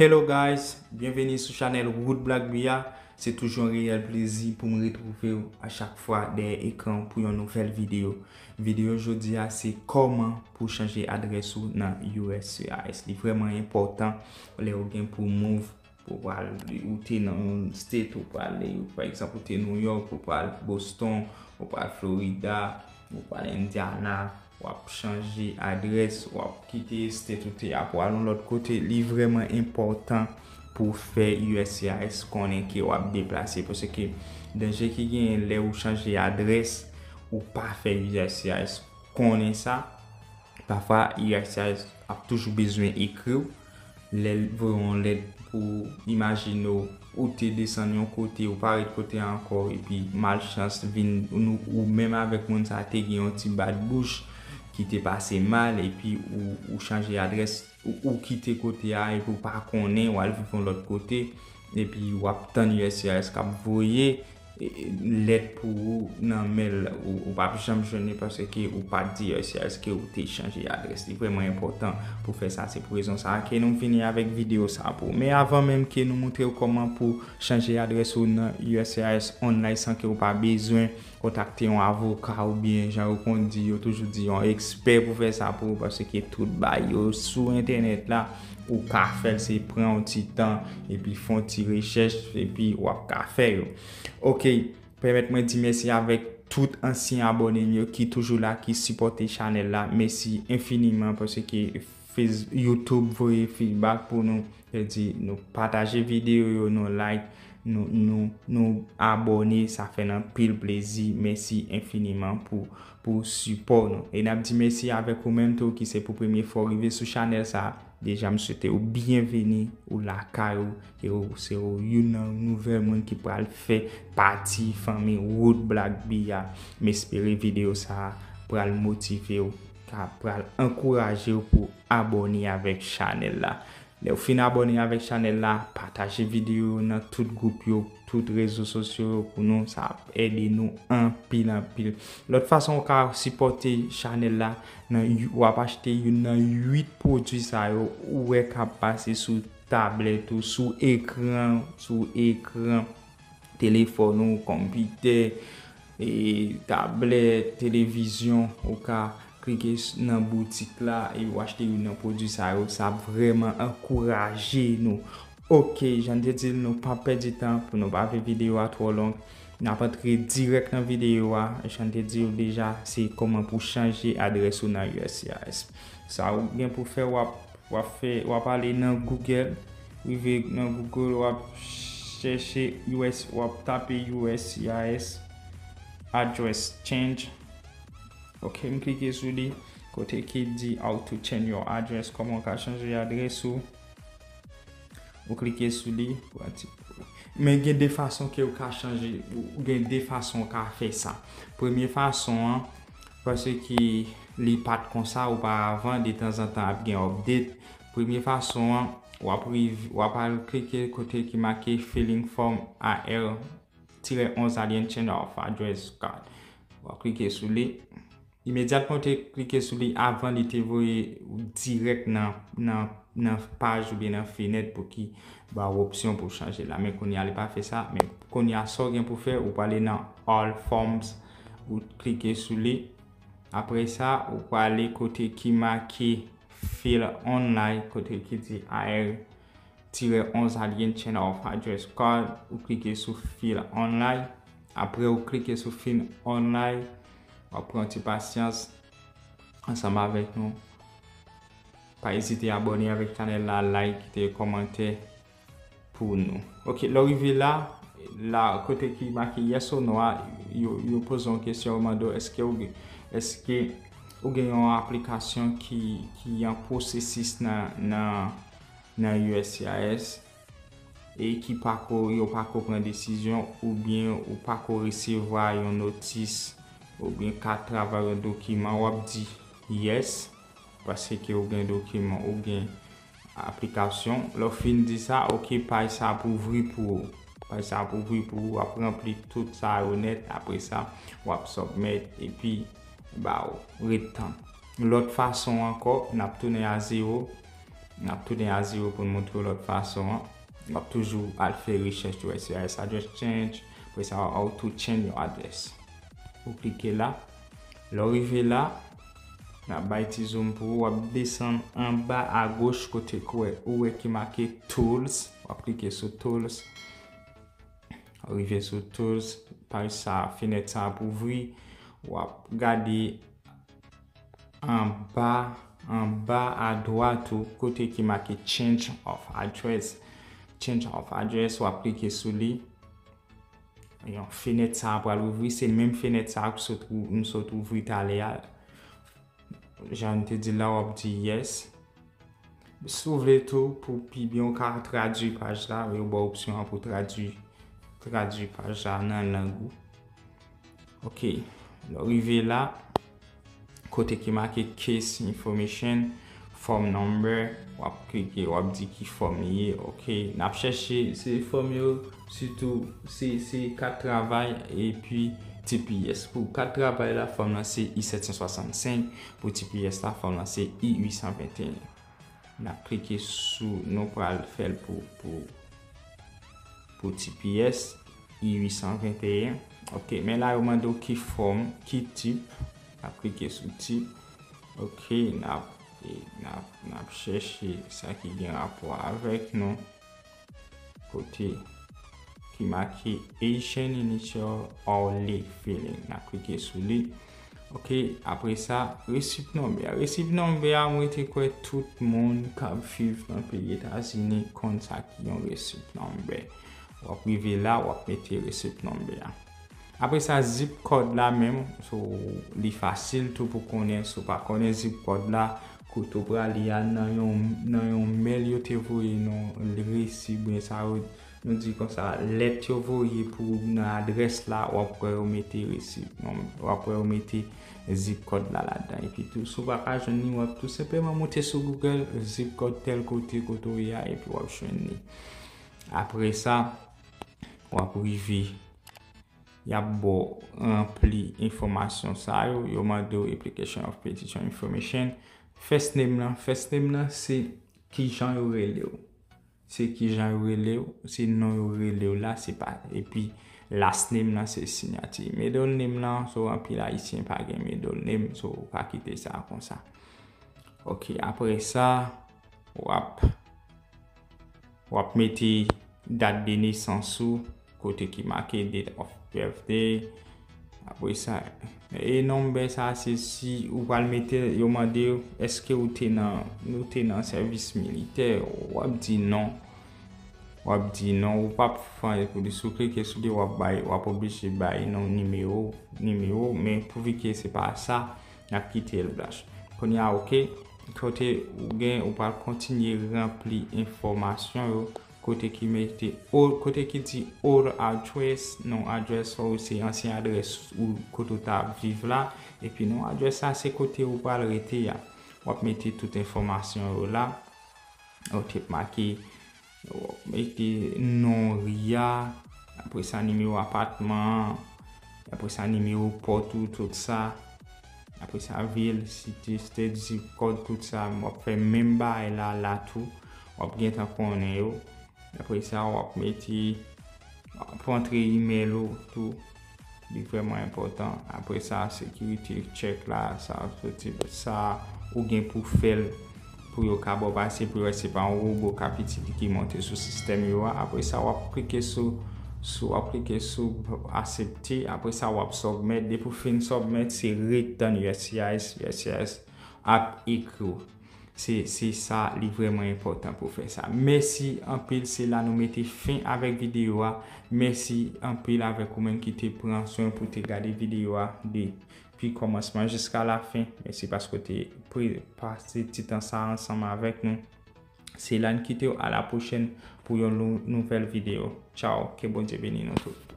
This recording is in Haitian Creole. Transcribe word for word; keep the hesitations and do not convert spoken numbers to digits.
Hello guys, byenveni sou chanèl Wood Black Bia. Se toujou yon reyèl plezi pou m retwouve w a chak fwa dèyè ekran pou yon nouvèl videyo. Videyo jodi a se kòman pou chanje adrès ou nan U S C I S. Li vrèman enpòtan lè ou gen pou move, pou pral, ou te nan yon state, ou prale, pa egzanp, ou te New York, ou pral Boston, ou pral Florida, ou pral Indiana, w ap chanje adrès, w ap kite state ou te a pou al yon lòt kote. Li vrèman enpòtan pou fè U S C I S konnen ke w ap deplase, paske danje ki genyen lè ou chanje adrès, ou pa fè U S C I S konnen sa, pafwa U S C I S ap toujou bezwen ekri w. Lè l voye yon lèt pou, imajine w, ou te desann yon kote, ou pa ret kote a ankò, epi malchans vin, nou, ou menm avèk moun sa a te gen yon ti bat bouch ki te pase mal, epi ou, ou chanje adrès, ou, ou kite kote a, epi ou pa konnen, w al viv yon lòt kote, epi w ap tann U S C I S k ap voye e, e, lèt pou ou nan men l, ou, ou p ap janm jwenn li paske ou pa t di U S C I S ke ou te chanje adrès. Li vrèman enpòtan pou fè sa. Se pou rezon sa a ke nou vini avèk videyo sa a pou ou. Men avan menm ke nou montre w kòman pou chanje adrès ou nan U S C I S online san ke ou pa bezwen kontakte yon avoka oubyen jan yo konn di, yo toujou di yon ekspè pou fè sa pou ou paske tout bagay yo sou entènèt la, ou ka fè l, se pran yon ti tan epi fè yon ti rechèch epi w ap ka fè yo. Ok, pèmèt mwen di mèsi avèk tout ansyen abòne m yo ki toujou la, ki sipòte chanèl la. Mèsi enfiniman paske Face-, YouTube voye feedback pou nou. Sa di nou pataje videyo yo, nou like, nou, nou, nou abòne, sa fè n anpil plezi. Mèsi enfiniman pou, pou sipò nou. E n ap di mèsi avèk ou menm tou ki se pou premye fwa w rive sou chanèl sa a. Deja, m swete w byenveni, ou lakay ou, e ou se ou youn nan nouvèl moun ki pral fè pati fanmi Wood Black Bia. M espere videyo sa a pral motive w, ka pral ankouraje w pou abòne avèk chanèl la. Lè w fin abòne avèk chanèl la, pataje videyo yo nan tout gwoup yo, tout rezo sosyo yo pou nou, sa ap ede nou anpil, anpil. Lòt fason ou ka sipòte chanèl la, nan, w ap achte youn nan uit pwodui sa yo ou wè k ap pase sou tablèt ou, sou ekran, sou ekran telefòn ou, konpitè, e, tablèt, televizyon, ou ka klike s-, nan boutik la e w achte youn nan pwodui sa yo. Sa ap vrèman ankouraje nou. Ok, jan n te di l, nou p ap pèdi tan pou nou pa fè videyo a twò long. N ap antre dirèk nan videyo a. Jan n te di w deja, se kòman pou chanje adrès ou nan U S C I S. Sa ou gen pou fè, w ap, w ap fè, w ap ale nan Google. Rive nan Google, w ap chèche U S, w ap tape U S C I S address change. Ok, m klike sou li. Kote ki di how to change your address, kòman w ka chanje adrès ou. Ou klike sou li. Pou an ti, men gen de fason ke ou ka chanje, ou gen de fason ou ka fè sa. Premye fason an, paske li pa t konsa oparavan, detanzantan ap gen update. Premye fason an, w ap riv-, w ap al klike kote ki make filling form A R tirè onz Alien Change of Address Card. W ap klike sou li. Imedyatman w te klike sou li, avan li te voye w dirèk nan, nan, nan paj oubyen nan fenèt pou ki ba w opsyon pou chanje la. Men kounye a li pa fè sa. Men kounye a sa w gen pou fè, ou prale nan All Forms, ou klike sou li. Apre sa, ou prale kote ki make Fill Online, kote ki di A R tirè onz Alien Change of Address Card, ou klike sou Fill Online. Apre ou klike sou Fill Online, w ap pran ti pasyans ansanm avèk nou. Pa ezite abòne avèk chanèl la, like, kite kòmantè pou nou. Ok, lè w rive la, la kote ki make yes or no a, yo, yo poze yon kesyon, yo mande w èske ou gen, èske ou gen yon aplikasyon ki, ki an pwosesis nan, nan, nan U S C I S e ki pako, yo pako pran desizyon oubyen ou pako resevwa yon notis oubyen kat travay, yon dokiman, w ap di yes, paske ou gen dokiman, ou gen aplikasyon. Lè w fin di sa, ok, paj sa ap ouvri pou ou. Paj sa ap ouvri pou ou, w ap ranpli tout sa yo nèt. Apre sa, w ap submit epi ba w ret tann. Lòt fason ankò, n ap tounen a zewo. N ap tounen a zewo pou n montre w lòt fason an. W ap toujou al fè rechèch U S C I S address change. Apre sa, how to change your address. Ou klike la. Lè w rive la, n ap bay ti zoom pou ou. W ap desann anba agoch kote k ou wè, ou wè ki make tools. W ap klike sou tools. Rive sou tools, paj sa, fenèt sa ap ouvri. W ap gade anba, anba adwat ou, kote ki make change of address. Change of address, w ap klike sou li. Yon fenèt sa a pral ouvri, se menm fenèt sa a k sot ou-, m sot ouvri talè a. Jan m te di la, w ap di yes. Si w vle tou, pou pi byen w ka tradui paj la, yo ba w opsyon an pou tradui, tradui paj la nan lang ou. Ok, lè w rive la, kote ki make case information, form number, w ap klike, w ap di ki fòm li ye. Ok, n ap chèche, se fòm yo, sitou, se, se kat travay epi T P S. Pou kat travay la, fòm lan se I sèt san swasannsenk, pou T P S la, fòm lan se I uit san venteyen. N ap klike sou, nou pral fè l pou, pou, pou T P S, I uit san venteyen. Ok, men la yo mande w ki fòm, ki tip. N ap klike sou tip. Ok, n ap, e, n ap, n ap chèche sa ki gen rapò avèk nou. Kote ki make Asian Initial Hourly Filling. N ap klike sou li. Ok, apre sa, receipt number. Receipt number a, mwen te kwè tout moun k ap viv nan peyi Etazini konn sa ki yon receipt number. W ap rive la, w ap mete receipt number a. Apre sa, zip code la menm, so, li fasil tou pou konnen. Si w pa konnen zip code la, kote w prale a nan yon, nan yon mail yo te voye nou resi, byen sa yo, nou di konsa, lèt yo voye pou ou nan adrès la, w ap wè yo mete resi, non, w ap wè yo mete zip code la ladan. Epi tou, si w pa ka jwenn li, w ap tou senpleman moute sou Google, zip code tèl kote, kote w ye a, epi w ap jwenn li. Apre sa, w ap rive, y ap ba w ranpli enfòmasyon sa yo, yo mande w application of petition information. First name lan, first name lan se kijan yo rele w. Se kijan yo rele w, se non yo rele w la, se pa, epi last name lan se siyati. Middle name lan, so anpil Ayisyen pa gen middle name, so ou ka kite sa konsa. Ok, apre sa, w ap, w ap mete dat de nesans ou, kote ki make date of birthday. Apre sa, e number sa, se si ou pral mete, yo mande w, èske ou te nan, ou te nan sèvis militè, w ap di non. W ap di non, ou p ap fè anyen pou li. Si w klike sou li, w ap bay, w ap oblije bay non nimewo, nimewo, men pouvi ke se pa sa, n ap kite l blanch. Kounye a, ok, kote ou gen, ou pral kontinye ranpli enfòmasyon yo, kote ki mete, o-, kote ki di old address, non address ou se ansyen adrès ou kote ou t ap viv la, epi non address sa se kote ou pral rete a. W ap mete tout enfòmasyon yo la, ou te make, w ap mete non ri a, apre sa nimewo apatman an, apre sa nimewo pòt ou, tout sa. Apre sa, vil, city, state, zip code, tout sa, w ap fè menm bagay la, la tou. W ap gentan konnen yo. Apre sa, w ap mete, w ap antre email ou tou. Li vrèman enpòtan. Apre sa, security check la, sa, soti, sa, ou gen pou fè l pou yo ka ba w pase, pou yo wè se pa yon wobo k ap itili ki monte sou sistèm yo a. Apre sa, w ap klike sou, sou, w ap klike sou aksepte. Apre sa, w ap submit. Depi w fin submit, se ret tann U S C I S, U S C I S ap ekri w. Se, se sa, li vrèman enpòtan pou fè sa. Mèsi anpil, se la nou mete fen avèk videyo a. Mèsi anpil avèk ou menm ki te pran swen pou te gade videyo a depi kòmansman jiska lafen. Mèsi paske w te pre-, pase ti tan sa ansanm avèk nou. Se la n kite w, a la pwochèn pou yon nou-, nouvèl videyo. Tchaw, ke Bondye beni nou tout.